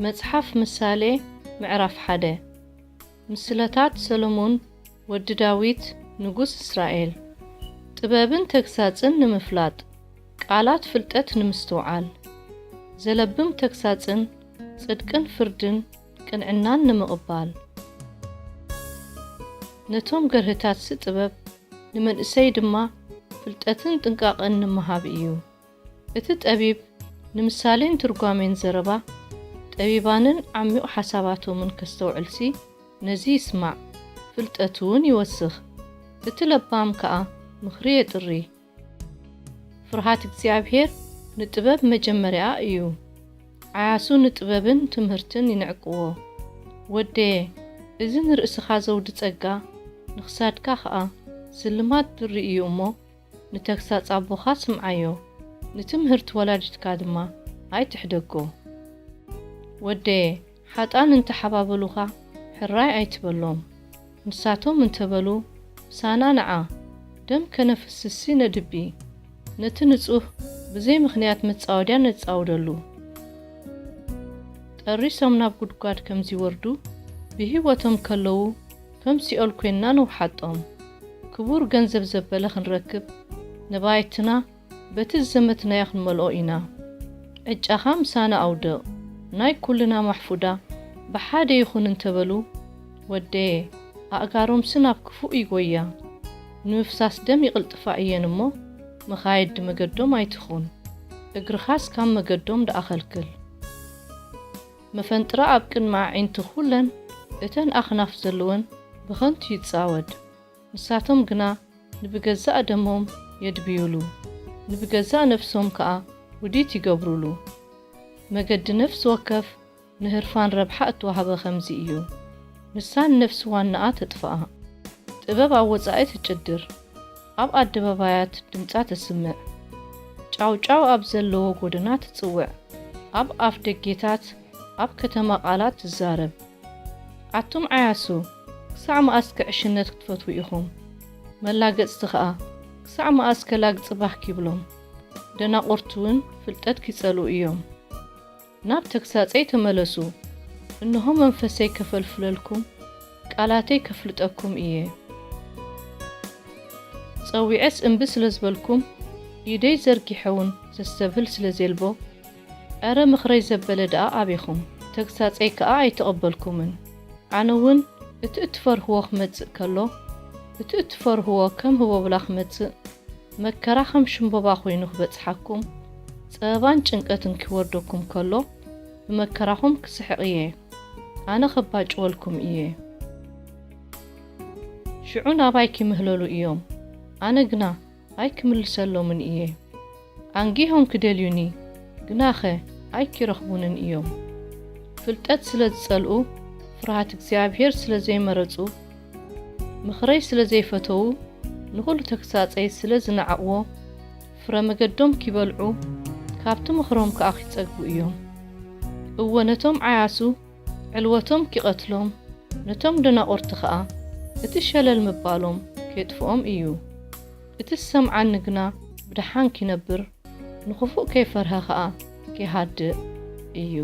መጽሓፍ ምሳሌ ምዕራፍ ሓደ። ምስለታት ሰሎሞን ወዲ ዳዊት ንጉስ እስራኤል። ጥበብን ተግሳጽን ንምፍላጥ፣ ቃላት ፍልጠት ንምስትውዓል፣ ዘለብም ተግሳጽን ጽድቅን ፍርድን ቅንዕናን ንምቕባል። ነቶም ገርህታትሲ ጥበብ፣ ንመንእሰይ ድማ ፍልጠትን ጥንቃቐን ንምሃብ እዩ። እቲ ጠቢብ ንምሳሌን ትርጓሜን ዘረባ፣ ጠቢባንን ዓሚቕ ሓሳባቶምን ከስተውዕልሲ ነዚ ይስማዕ፣ ፍልጠቱ እውን ይወስኽ። እቲ ለባም ከኣ ምኽሪ የጥሪ። ፍርሃት እግዚኣብሔር ንጥበብ መጀመርያኣ እዩ። ዓያሱ ንጥበብን ትምህርትን ይንዕቅዎ። ወደየ፣ እዚ ንርእስኻ ዘውዲ ጸጋ፣ ንኽሳድካ ኸኣ ስልማት ብሪ እዩ እሞ፣ ንተግሳጽ ኣቦኻ ስምዓዮ፣ ንትምህርቲ ወላዲትካ ድማ ኣይትሕደጎ። ወደየ፣ ሓጥኣን እንተሓባበሉኻ፣ ሕራይ ኣይትበሎም። ንሳቶም እንተበሉ፣ ምሳና ንዓ፣ ደም ከነፍስስሲ ነድቢ፣ ነቲ ንጹህ ብዘይ ምኽንያት መጻወድያ ነጻውደሉ። ጠሪሶም ናብ ጉድጓድ ከም ዚወርዱ፣ ብህይወቶም ከለዉ ከም ሲኦል ኰይንና ንውሓጦም። ክቡር ገንዘብ ዘበለ ኽንረክብ፣ ነባይትና በቲ ዝዘመትናዮ ኽንመልኦ ኢና። ዕጫኻ ምሳና ኣውድቕ፣ ናይ ኵልና ማሕፉዳ ብሓደ ይኹን እንተ በሉ፣ ወደየ፣ ኣእጋሮምሲ ናብ ክፉእ ይጐያ። ንምፍሳስ ደም ይቕልጥፋ እየን እሞ፣ መኻይድ መገዶም ኣይትኹን። እግርኻስ ካብ መገዶም ደኣ ኸልክል። መፈንጥራ ኣብ ቅድሚ ኣዒንቲ ኹለን እተን ኣኽናፍ ዘለወን ብኸንቱ ይጻወድ። ንሳቶም ግና ንብገዛእ ደሞም የድብዩሉ፣ ንብገዛእ ነፍሶም ከኣ ውዲት ይገብሩሉ። መገዲ ነፍሲ ወከፍ ንህርፋን ረብሓ እተዋህበ ኸምዚ እዩ። ንሳ ንነፍሲ ዋናኣ ተጥፍኣ። ጥበብ ኣብ ወጻኢ ትጭድር፣ ኣብ ኣደባባያት ድምጻ ተስምዕ። ጫውጫው ኣብ ዘለዎ ጐደና ትጽውዕ፣ ኣብ ኣፍ ደጌታት ኣብ ከተማ ቃላት ትዛረብ። ኣቱም ዓያሱ፣ ክሳዕ መኣስከ ዕሽነት ክትፈትዉ ኢኹም? መላገጽቲ ኸኣ፣ ክሳዕ መኣስከ ላግጺ ባህ ኪብሎም? ደናቑርቲውን ፍልጠት ኪጸልኡ እዮም። ናብ ተግሳጸይ ተመለሱ። እንሆ መንፈሰይ ከፈልፍለልኩም፣ ቃላተይ ከፍልጠኩም እየ። ጸዊዐስ እምቢ ስለ ዝበልኩም፣ ኢደይ ዘርጊሐውን ዘስተብህል ስለ ዜልቦ፣ ኧረ ምኽረይ ዘበለ ደኣ ኣቤኹም፣ ተግሳጸይ ከኣ ኣይተቐበልኩምን። ኣነ እውን እቲ እትፈርህዎ ክመጽእ ከሎ፣ እቲ እትፈርህዎ ከም ህቦብላ ክመጽእ፣ መከራ ከም ሽምቦባ ኾይኑ ክበጽሓኩም፣ ጸበባን ጭንቀትን ኪወርደኩም ከሎ፣ ብመከራኹም ክስሕቕ እየ፣ ኣነ ኸባጭወልኩም እየ። ሽዑ ናባይ ኪምህለሉ እዮም፣ ኣነ ግና ኣይክምልሰሎምን እየ። ኣንጊሆም ክደልዩኒ፣ ግናኸ ኣይኪረኽቡንን እዮም። ፍልጠት ስለ ዝጸልኡ፣ ፍርሃት እግዚኣብሔር ስለ ዘይመረጹ፣ ምኽረይ ስለ ዘይፈተዉ፣ ንኹሉ ተግሳጸይ ስለ ዝነዓቕዎ፣ ፍረ መገዶም ኪበልዑ፣ ካብቲ ምኽሮም ከኣ ኪጸግቡ እዮም። እወ፣ ነቶም ዓያሱ ዕልወቶም ኪቐትሎም፣ ነቶም ደናቑርቲ ኸኣ እቲ ሸለል ምባሎም ኬጥፍኦም እዩ። እቲ ዝሰምዓኒ ግና ብደሓን ኪነብር፣ ንኽፉእ ከይፈርሀ ኸኣ ኪሃድእ እዩ።